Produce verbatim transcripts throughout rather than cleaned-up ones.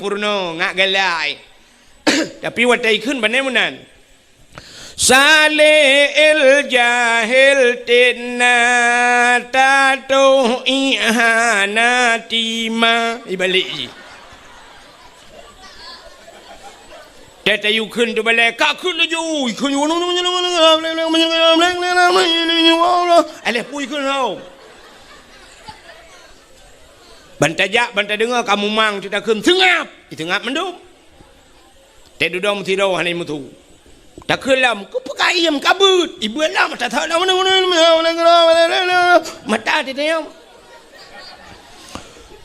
Purno ngat galai. Tapi watèe ikheun bane meunan. Saleh el jahil tina tatoh ihana tima. Ibalik ji. Tatayu kheun tu balai, ka kheun laju. Ikheun. Alah pui kheun hau. Ban tajak, ban tadeungoe ka mumang, cit takheun, "Seungab!" Iseungab mandum. Teududoe meusidroe hana imeuthu. Takheun lom, "Keupeue ka iem, ka beuet?" Ibeuet lom, mata that lom, mata teudiam.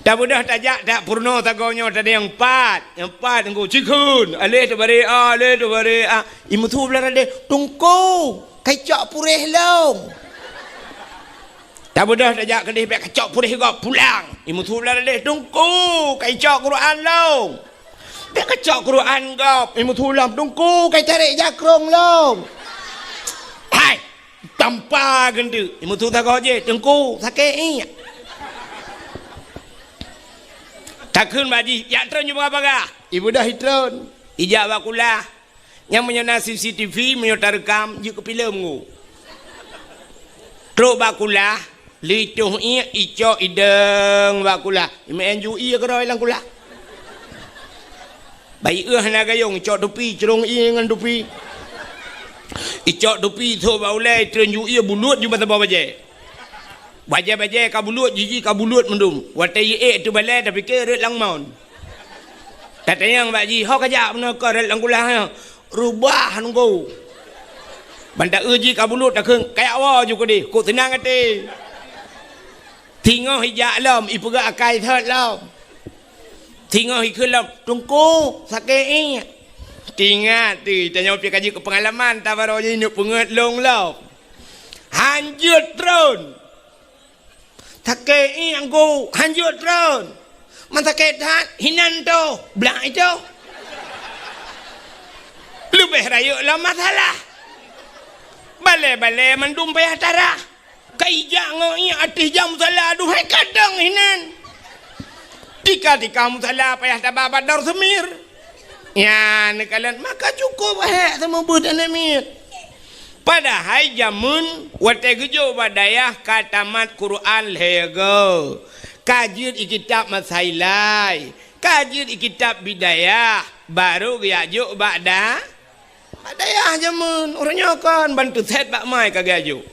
Tabeudôh tajak, tak peurunoe sagoe nyoe tadi nyang pat. Nyang pat teungku, cikheun. Aleh teubari a, aleh teubari a. Imeuthu blah radeh, "Teungku, ka icok puréh lôn." Tabeudôh tajak keudeh bèk kacok puréh gob pulang. Imeuthu blah radeh, "Teungku, ka icok Quran lôn." Bèk kacok Quran gob. Imeuthu lom, "Teungku, ka itarek jakrong lôn." Hai, tampa geunteuk. Imeuthu sagoe jih, "Teungku, sakét iek." Takheun bak jih, "Jak treun ju bagah-bagah." Ibeudôh itreun. Ijak bak kulah. Nyan meunyoe na C C T V, meunyoe tareukam, jeuet keu filem ngu. Trok bak kulah, lheuh itoh iek, icok idong bak kulah. Imeu'en ju iek keudroe lam kulah. Bak iek hana gayong, icok tupi, crông iek ngon tupi. Icok tupi, ithok bak ulèe, itreun ju iek, bulut ju bak saboh bajèe. Bajèe-bajèe ka bulut, jiji ka bulut mandum. Watèe iek teubalèe, tapike rot lam mon. Tatanyong bak jih, "Ho kajak bunoe kon rot lam kulah nyoe?" "Reubah, Teungku." Ban taeu jih ka bulut, takheun, "Kajak woe ju keudeh, kok seunang até." Singoh ijak lom, ipeugah akai thot lom. Singoh ikheun lom, "Teungku, sakét iek." Teuingat teuh, tanyoe pih ka jeuet keu peungalaman, tabaroe jih neuk peungeut lôn lom. Han jeuet treun. Sakét iek Teungku, han jeuet treun. Man sakét that, hinan toh, blah itoh. Leubeh rayeuk lom masalah. Balèe-balèe mandum payah tarah. Ka ijak ngon iek ateueh jam musala, aduhai kadang hinan. Tika-tika musala payah taba bak dor seumir. Nyan neukalon, maka cukôp hék seumeubeuet aneuk miet. Padahai jameun watèe geujok bak dayah ka tamat Quran lhèe goe, ka jeuet i kitab Masailai, ka jeuet i kitab Bidayah, barô geujak jok bak da-, bak dayah jameun. Uroe nyoe kon ban teusét bak ma ka geujak jok.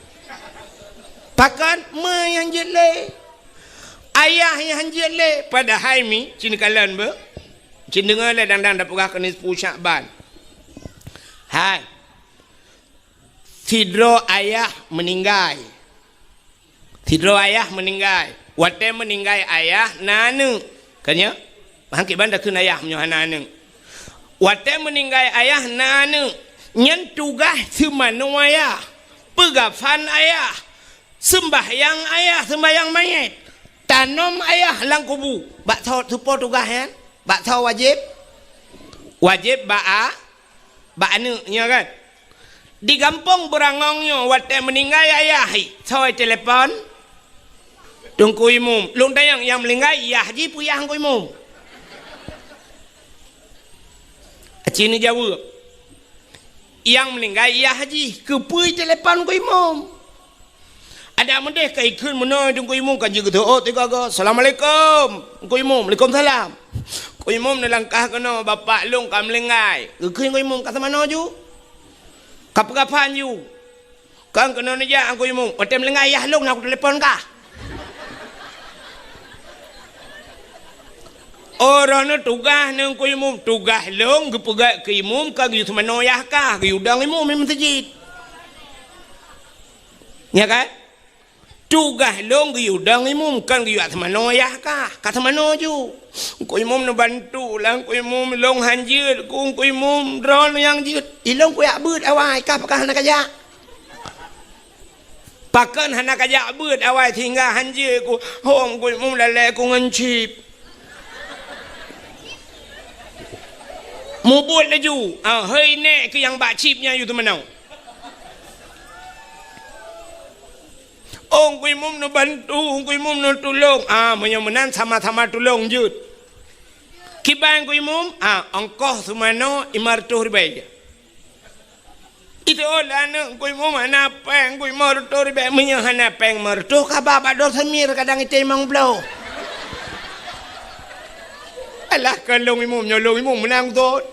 Pakon ma nyang jeuet lé? Ayah nyang han jeuet lé, padahai mi, ci neukalon beuh. Ci neudeungoe lé dang-dang tapeugah keu nisfu Syakban. Hai. Sidroe ayah meuninggai. Sidroe ayah meuninggai. Watèe meuninggai ayah na aneuk. Ka nyoe? Han kiban takheun ayah meunyoe hana aneuk. Watèe meuninggai ayah na aneuk. Nyan tugaih seumanoe ayah. Peugafan ayah. Seumbahyang ayah, seumbahyang manyét. Tanom ayah lam kubu. Bak soe teupeue tugaih nyan? Bak soe wajéb? Wajéb bak a-, bak aneuk nyoe kan? Di gampông Beurangong nyoe watèe meuninggai ayah, hi, soe telepon? Teungku Imum. Lôn tanyong nyang meuninggai yah jih peue yah Teungku Imum? Aci neujaweueb. Nyang meuninggai yah jih, keupeue telepon Teungku Imum? Adak meudeh ka ikheun meunoe Teungku Imum ka jeuet geuteuôt tiga go. "Assalamualaikum." Teungku Imum, "Waalaikumsalam." Teungku Imum neulangkah keunoe, "Bapak lôn ka meuninggai." Geukheun Teungku Imum, "Ka seumanoe ju? Ka peugafan ju?" "Kon keunoe neujak Teungku Imum. Watèe meuninggai yah lôn na kutelepon kah." Oh, droeneuh tugaih Teungku Imum. Tugaih lôn geupeugèt keu imum, ka geuyue seumanoe yah kah, geuyue dong imum i meuseujid. Nyan kan? Tugaih lôn geuyue dong imum, kon geuyue seumanoe yah kah, ka seumanoe ju. Teungku Imum neubantu lah, Teungku Imum, lôn han jeuet, ku Teungku Imum, droeneuh nyang jeuet. Ilôn kujak beuet awai, kah pakon hana kajak? Pakon hana kajak beuet awai sehingga han jeuet ku, hom Teungku Imum lalè ku ngon chip. Mubuet laju, ah, hei nèk keu nyang bak chip nyan yue teumanoe. Oh, Teungku Imum neubantu, Teungku Imum neutulông. Ah, meunyoe meunan sama-sama tulông jeuet. Kiban Teungku Imum, ah, ongkoh seumanoe lima reutôh ribèe. Itu oh, lah aneuk Teungku Imum hana péng, Teungku Imum reutôh ribèe. Meunyoe hana péng lima reutôh, ka ba bak Dor Samir kadang item limong ploh. Alah, kon lôn imum, nyoe lôn imum meunang thon.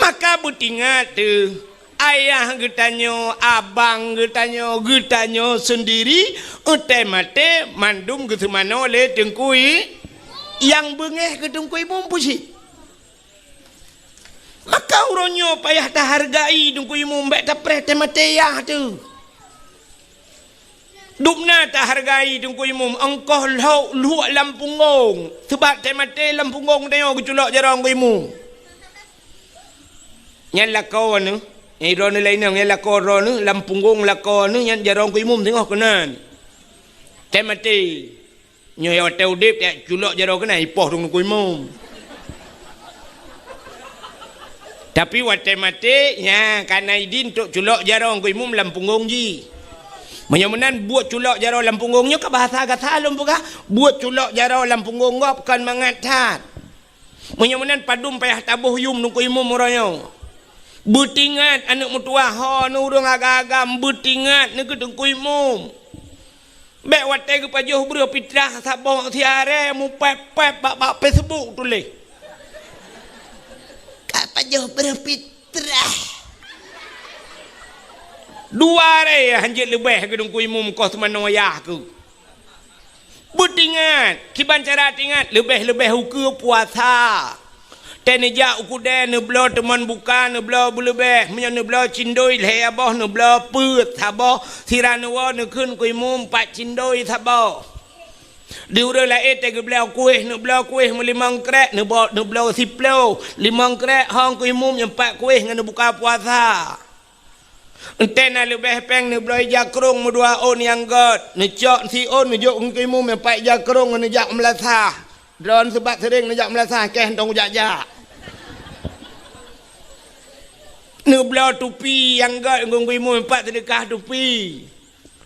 Maka beutingat teuh, ayah geutanyoe, abang geutanyoe, geutanyoe seundiri, watèe maté mandum geuseumanoe lé Teungku I-, nyang beungéh keu Teungku Imum peue cit. Maka uroe nyoe payah tahargai Teungku Imum, bèk tapreh watèe maté yah teuh. Dubna tahargai Teungku Imum, ongkoh lhok luek lam punggong. Seubab watèe maté lam punggong tanyoe geuculok jaroe Teungku Imum. Nyan lakoe neuh, nyang droeneuh laén inong, nyan lakoe droeneuh, lam punggong lakoe neuh, nyan jaroe Teungku Imum singoh keunan. Watèe maté. Nyoe watèe udép, taculok jaroe keunan, ipoh Teungku Imum. Tapi watèe maté, nyan ka na idin untuk culok jaroe Teungku Imum lam punggong jih. Meunyoe meunan buet culok jaroe lam punggong nyoe ka bahasa gata lôn peugah, buet culok jaroe lam punggong gob kon mangat that. Meunyoe meunan padum payah taboh yum Teungku Imum uroe nyoe. Beutingat aneuk meutuwah ho neuh ureueng agam-agam, beutingat neuh keu Teungku Imum. Bèk watèe geupajoh breuh pitrah saboh siaré mupèp-pèp bak, bak Facebook tuléh. Ka pajoh breuh pitrah. Dua aré hanjeuet leubeh keu Teungku Imum, koh seumanoe yah keuh. Beutingat, kiban cara tingat, leubeh-leubeh ukeue puasa. Watèe neujak u keudè, neubloe teumon buka, neubloe beuleubeh. Meunyoe neubloe cindoi lhèe boh, neubloe peuet saboh. Sira neuwoe neukheun Teungku Imum pat cindoi saboh. Di ureueng laén watèe geubloe kuéh, neubloe kuéh meulimong krek, neubo-, neubloe siploh. Limong krek ho Teungku Imum nyan pat kuéh ngon neubuka puasa. Watèe na leubeh péng neubloe ija krông meudua ôn nyang gèt, neucok siôn neujok Teungku Imum nyan pat ija krông ngon neujak meulasah. Droeneuh seubab seuréng neujak meulasah, kèe hana jak-jak. Neubloe tupi nyang gèt Teungku Imum nyan pat seudeukah tupi.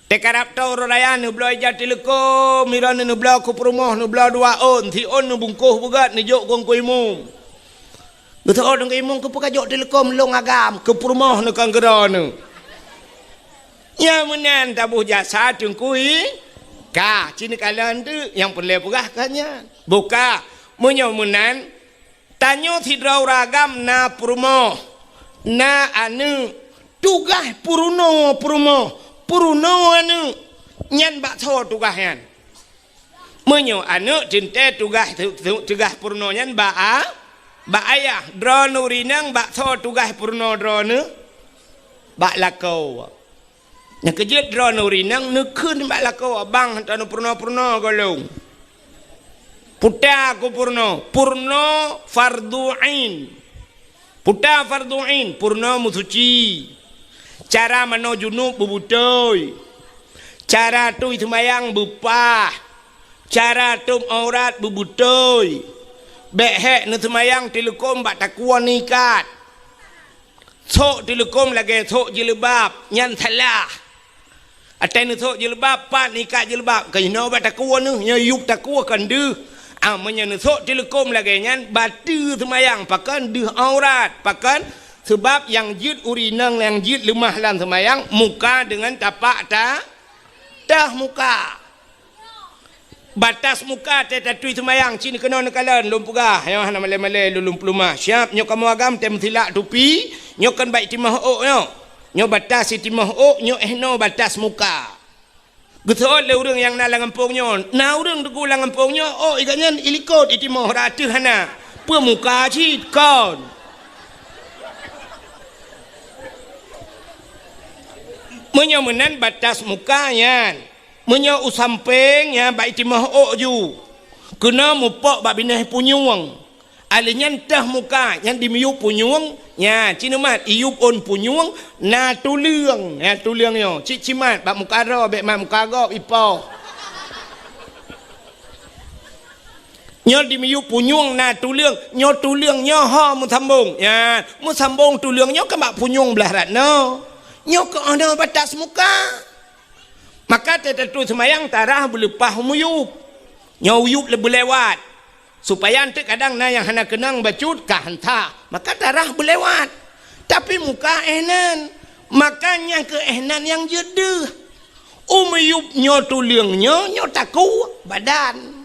Watèe karab toe uroe raya neubloe ija teuleukom, droeneuh neubloe keu peurumoh, neubloe dua ôn, siôn neubungkôh beugèt neujok Teungku Imum. Geuteuôt Teungku Imum, keupeue kajok teuleukom lôn agam, keu peurumoh neuh kon keu droeneuh. Nyang meunan taboh jasa Teungku I-, ka, ci neukalon teuk nyang peureulèe peugah ka nyan. Boh ka, meunyoe meunan, tanyoe sidroe ureueng agam na peurumoh, na aneuk, tugaih peurunoe peurumoh, peurunoe aneuk, nyan bak soe tugaih nyan? Meunyoe aneuk teuntèe tugaih, tu-, tu-, tugaih peurunoe nyan bak a-, bak ayah. Droeneuh ureueng inong bak soe tugaih peurunoe droeneuh? Bak lakoe. Nyang keujeuet droeneuh ureueng inong neukheun bak lakoe, "Bang, hana tapeurunoe-peurunoe gohlom." Peue ta keu peurunoe, peurunoe fardhu ain. Peue ta fardhu ain, peurunoe meusuci. Cara manoe junub beubeutôi. Cara tui seumayang beupah. Cara tôb aurat beubeutôi. Bèk hék neuseumayang teuleukom bak takue neuikat. Sôk teuleukom lagèe sôk jilbab, nyan salah. Watèe neusôk jilbab, pat neuikat jilbab, ka jinoe bak takue neuh, nyoe yup takue kon deuh. Ah, meunyoe neusôk teuleukom lagèe nyan, bateue seumayang, pakon deuh aurat, pakon? Seubab nyang jeuet ureueng inong nyang jeuet leumah lam seumayang, muka deungon tapak ta-, teuh muka. Batas muka watèe tatui seumayang, ci neukeunoe neukalon, lôn peugah, nyoe hana malèe-malèe lôn, lôn peuleumah. Siap, nyoe kamoe agam watèe meusilak tupi, nyoe kon bak itimoh ôk nyoe. Nyoe batas itimoh ôk, nyoe 'oh noe batas muka. Geuseuôt lé ureueng nyang na lam gampông nyoe. Na ureueng teungku lam gampông nyoe, ôk i gobnyan ilikot itimoh, rata hana. Peue muka cit kon. Meunyoe meunan batas muka nyan. Meunyoe u sampéng nyan bak itimoh ôk ju, keunoe mupok bak binéh punyueng. Alèh nyan teuh muka nyan dimiyup punyueng, nyan ci neumat iyup ôn punyueng na tuleueng, nyan tuleueng nyoe cit cimat bak muka droe bèk mat muka gob ipoh. Nyoe dimiyup punyueng na tuleueng, nyoe tuleueng nyoe ho meusambong. Nyan, meusambong tuleueng nyoe ka bak punyueng blah rat nyoe. Nyoe keuh 'oh noe batas muka. Maka watèe tatui seumayang tarah beuleupah u miyup. Nyoe u yup lé beulewat. Supaya eunteuk kadang na nyang hana keunong bacut ka hanta, maka darah beulewat. Tapi muka éh nan, maka nyang keu éh nan nyang jeuet deuh. Umeuyueb nyoe tuleueng nyoe, nyoe takue badan.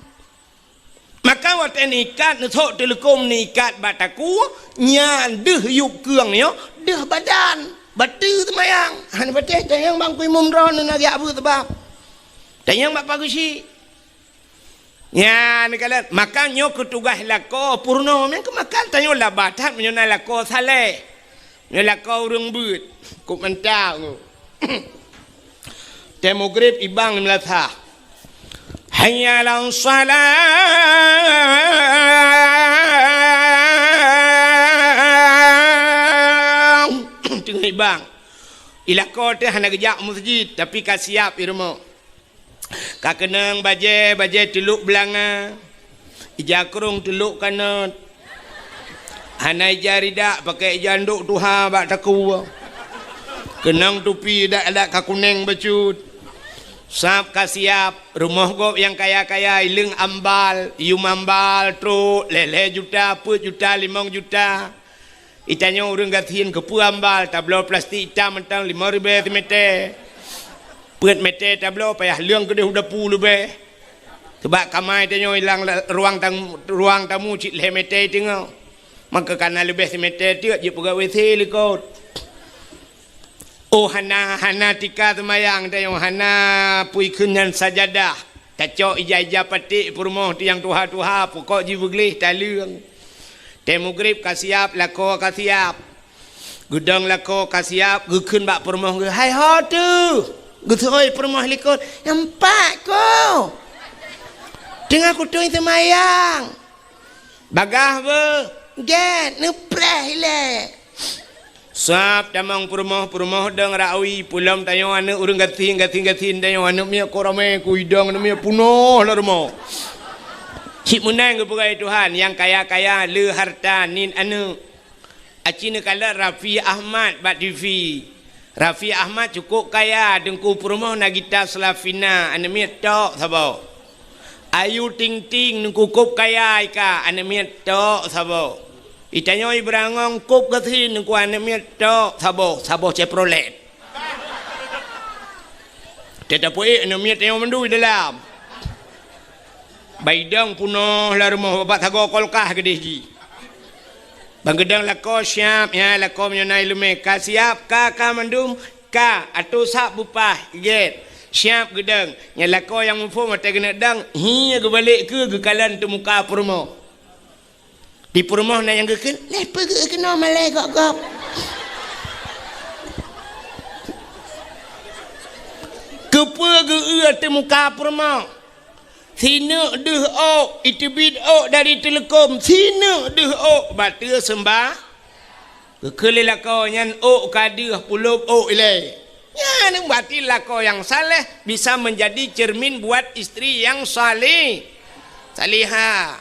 Maka watée neuikat, neusok teuleukom neuikat bak takue, nyan deuh yueb keueng nyoe, deuh badan. Bateue seumayang. Hana patéh, tanyong bak Teungku Imum droeneuh na geujak beuet sabab. Tanyong bak Pak Geuchik. Nyan neukalon, maka nyoe keu tugaih lakoe peurunoe, meunan keu maka tanyoe laba that meunyoe na lakoe saleh. Nyoe lakoe ureuëng beuet, kok mantap nyoe. Tée mugrib ibang di meulasah. Hayya 'alas shalah. Teungoh ibang. I lakoe teuh hana geujak meuseujid, tapi ka siab i rumoh. Ka keunong bajée, bajée teulok beulanga, ija krong teulok kanot. Hana ija ridak, pakai ija ndok tuha bak takue. Keunong tupi adat-adat ka kuneng bacut. Sab ka siab, rumoh gob nyang kaya-kaya, ileueng ambal, yum ambal, trok, lhée-lhée juta, peuet juta, limong juta. I tanyoe ureuëng gasien keupeue ambal, tabloe plastik itam mantong limong ribée simeté. Peuet meté tabloe payah leueng keudeh u dapu leubeh. Sabab kama i tanyoe ilang la-, ruang tamu, ruang tamu cit lhée meté teungoh. Maka kana leubeh simeté teuk jeuet peugah W C likot. Oh, hana, hana tika seumayang tanyoe, hana pui kheun nyan sajadah. Tacok ija-ija paték peurumoh tu nyang tuha-tuha, pukok jih beugleh taleueng. Tée mugrib ka siab, lakoe ka siab. Geudong lakoe ka siab, geukheun bak peurumoh geuh, "Hai ho teuh?" Geuseuôt peurumoh likot, "Nyan pat ko. Teungoh kutui seumayang." Bagaih beuh, gét, neupreh ilée. Sab tamong peurumoh, peurumoh dong rawi, pulom tanyoe aneuëk ureuëng gasien, gasien, gasien tanyoe aneuëk miet ko ramé, ku idong aneuëk miet punoh lam rumoh. Cit meunan geupeugah Tuhan, nyang kaya-kaya le harta nit aneuëk. Aci neukalon Raffi Ahmad bak T V. Raffi Ahmad cukup kaya, Teungku Peurumoh Nagita Slavina, aneuëk miet tok saboh. Ayu Ting Ting, Teungku kop kaya ika, aneuëk miet tok saboh. Itanyoe Ibrangong kop gasien, Teungku aneuëk miet tok saboh, saboh Chevrolet. Teuh tapeuék aneuëk miet tanyoe mandum dalam. Baidong punoh lam rumoh, babah sagoe kolkah keudeh jih. Ban geudong lakoe siab, ya, lakoe meunyoe na iéleumé ka siab, ka, ka mandum, ka, atô sab beupah, gét. Siab geudong. Nyan lakoe nyang muphom watée keuneuk dong, hi geubalek keu geukalon teumuka peurumoh. Di peurumoh na nyang geukheun, "Lé peugeuh keunoe malée gop-gop." Keupeue geu-eu teumuka peurumoh? Sineuk deuh ôk, iteubiet ôk dari teuleukom, sineuk deuh ôk, bateue seumbah. Geukheun lé lakoe nyan ôk ka deuh, pulop ôk ilée. Nyan berarti lakoe nyang saleh bisa menjadi cermin buat istri yang salih-, salihah.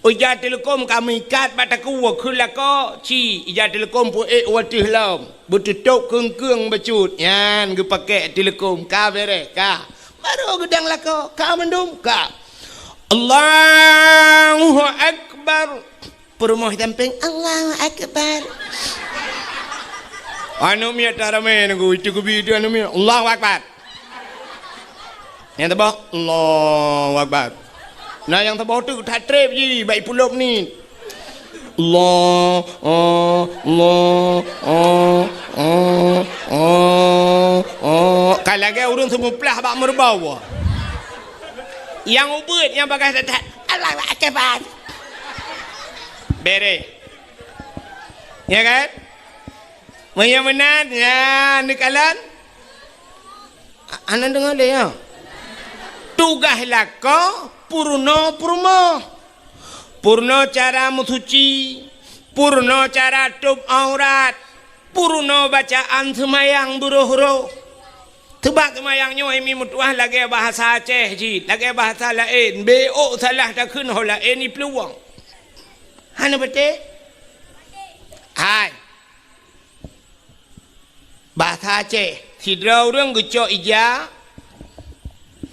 Ija teuleukom ka meuikat bak takue, kheun lakoe, ci, ija teuleukom peuék u ateueh lom, beuteutôb keung-keung bacut, nyan geupakék teuleukom, ka beureh, ka. Barô geudong lakoe, ka mandum, ka. Allahu Akbar. Peurumoh sampéng, Allahu Akbar. Aneuëk miet taramé nunggu, itu geubi itu aneuëk miet, Allahu Akbar. Nyang saboh, Allahu Akbar. Nah, nyang saboh tu that treb jih, bak ipulop ni. Allah, oh, Allah, oh, oh, oh, oh. Ka lagée ureuëng seumuplah bak meureubau. Nyang ubeuet, nyang bagaih that-that, Allahu Akbar. Beres. Ya kan? Meunyoe meunan, ya, neukalon. A-, hana deungoe lé, ya. Tugaih lakoe peurunoe peurumoh. Peurunoe cara meusuci, peurunoe cara tôb aurat, peurunoe bacaan seumayang beuroh-roh. Teubak seumayang nyoe mi meutuah lagée bahasa Aceh jih, lagée bahasa laén, bék ôk salah takheun ho laén iplueng. Hana beutôi? Hai. Bahasa Aceh, sidroe ureuëng geucok ija,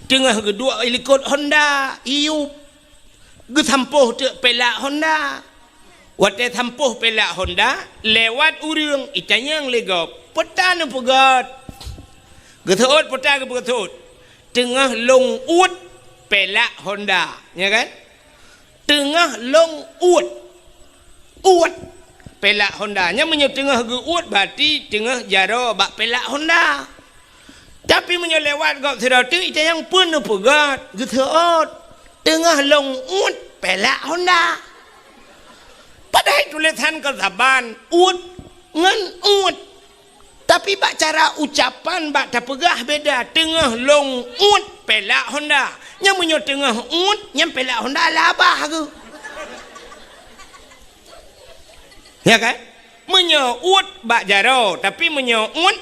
teungoh geuduek i likot honda, iyup. Geusampôh teuk pelak honda. Watée sampôh pelak honda, lewat ureuëng, itanyong lé gob, "Peue ta neupeugét?" Geuseuôt, peue ta geupeugét? "Teungoh lôn uet pelak honda." Nya kan? Teungoh lôn uet. Uet pelak honda. Nyan meunyoe teungoh geuuet, berarti teungoh jaroe bak pelak honda. Tapi meunyoe lewat gob sidroe teuk, itanyong, "Peue neupeugét?" Geuseuôt, "Teungoh lôn uet pelak honda." Padahai tulésan kon saban, uet ngon uet. Tapi bak cara ucapan, bak tapeugah beda, "Teungoh lôn uet pelak honda." Nyan meunyoe teungoh uet, nyan pelak honda labah geuh. Ya kan? Meunyoe uet bak jaroe, tapi meunyoe uet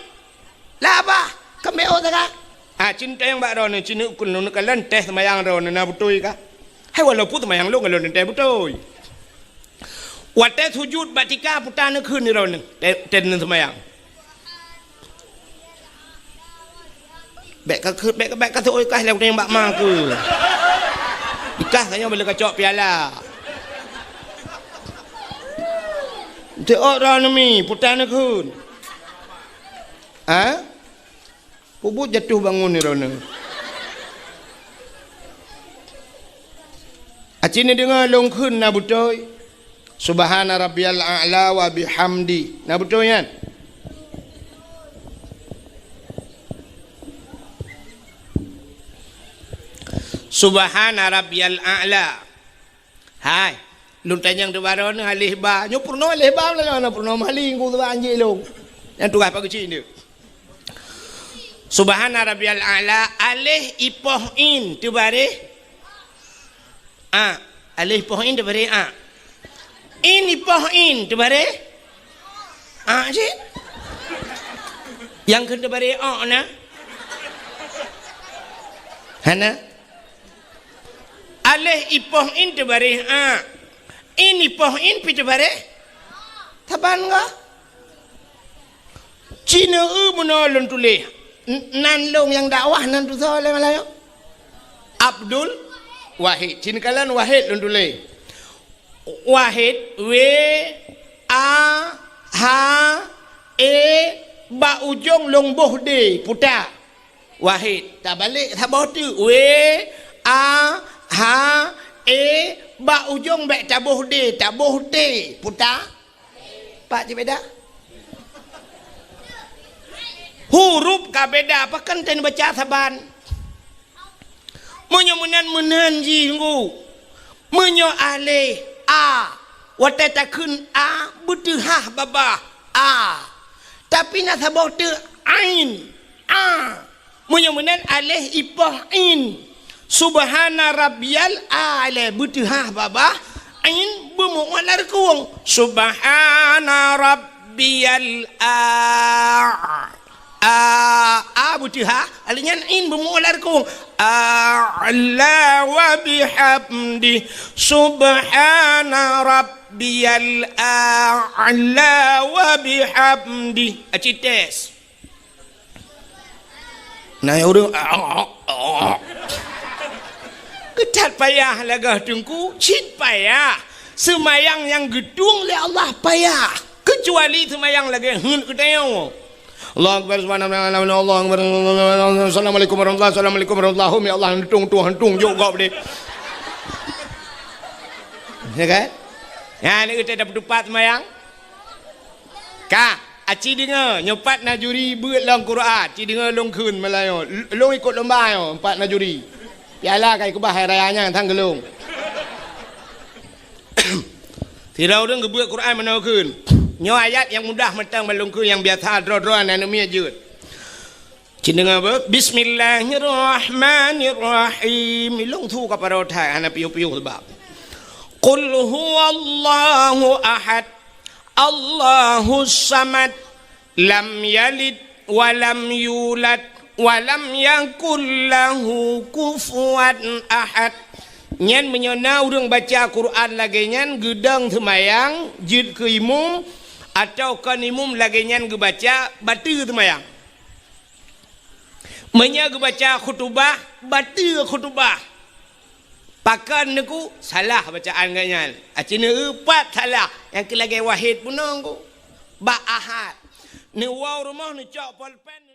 labah, keumeue teuka. Ah, cit tanyong bak droeneuh, cit neukheun, neukalon teuh seumayang droeneuh na beutôi kah? Hai, walaupun seumayang lôn, lôn teuh beutôi. Watée sujut bak tika, peue ta neukheun droeneuh, teuh, teuh seumayang. Bék ka, bék, bék ka seuôt kah lé tanyong bak ma keuh. Ikah tanyoe bela kacok piala. Teuôt droeneuh mi, peue ta neukheun. Ha? Peubuet jatuh bangun ni droeneuh. Aci neudeungoe lôn kheun na beutôi. Subhana rabbiyal a'la wa bihamdi. Na beutôi nyan? Subhana rabbiyal a'la. Hai, lôn tanyong teubaroe neuh aleh ba. Nyoe peurunoe aleh ba, meulayeue na peurunoe meuhali ngon teuba anjing lôn. Nyang tugaih Pak Geuchik nyoe. Subhana rabbiyal a'la, aleh ipoh in teubareh a. Aleh ipoh in teubareh a. In ipoh in teubareh a cit. Nyang kheun teubareh o na? Hana? Aleh ipoh in teubareh a. In ipoh in pi teubareh? Saban gah. Cina eu meunoe lôn tuléh. N-, nan lôn nyang dakwah nan tusoe lé Malayu. Abdul Wahid. Cina kalon Wahid lôn tuléh. Wahid, W, A, H, E, bak ujong lôn boh D, puta. Wahid. Tabalek saboh teuk. W, A, H, E, bak ujong bék taboh D, taboh T. Puta. Pat cit beda? Huruf ka beda, pakon teuh neubaca saban. Meunyoe meunan, meunan jih ngu. Meunyoe aleh, a, watée takheun a, beuteuhah babah, a. Tapi na saboh teuk ain, a. Meunyoe meunan aleh ipoh in. Subhana rabbiyal a'la, beuteuhah babah, in beumeu'uet lam reukong. Subhana rabbiyal a. A, a beuteuhah, aleh nyan in beumeu'uet lam reukong. A'la wa bihamdi. Subhana rabbiyal a'la wa bihamdi. Aci tes. Na ureuëng, keutat payah lagée teungku, cit payah. Seumayang nyang geutueng lé Allah payah, keucuali seumayang lagée heuet geutanyoe. Allahu Akbar, subhanallah, Allahu Akbar, Allahu Akbar, assalamualaikum warahmatullahi, assalamualaikum warahmatullahi, ya Allah, hantung, hantung, hantung, jok gob deh. Ya kan? Ya, ni kita dapat tupat seumayang. Ka, aci deungoe, nyoe pat na juri beuet lom Quran, ci deungoe lôn kheun meulayeue. L-, lôn ikot lomba nyoe, pat na juri. Piala ka ikeubah hai raya nyan sang geulong. Sidroe ureuëng geubeuet Quran meunoe kheun. Nyoe ayat nyang mudah mantong ban lôn kheun, nyang biasa droe-droe aneuk miet jeuet. Cit deungoe beuh, Bismillahirrahmanirrahim. Ilong su ka paro that, hana piôh-piôh sebab. Qul huwallahu ahad, Allahus samad, lam yalid wa lam yulad, wa lam yakul lahu kufuwan ahad. Nyan meunyoe na ureuëng baca Quran lagée nyan, geudong seumayang, jeuet keu imum, atawa kon imum lagée nyan geubaca, bateue seumayang. Meunyoe geubaca khutubah, bateue khutubah. Pakon Teungku? Salah bacaan geuh nyan. Aci neueupat salah. Nyang keu lagée Wahid bunoe Teungku. Bak Ahad. Neuwoe rumoh neucok polpen.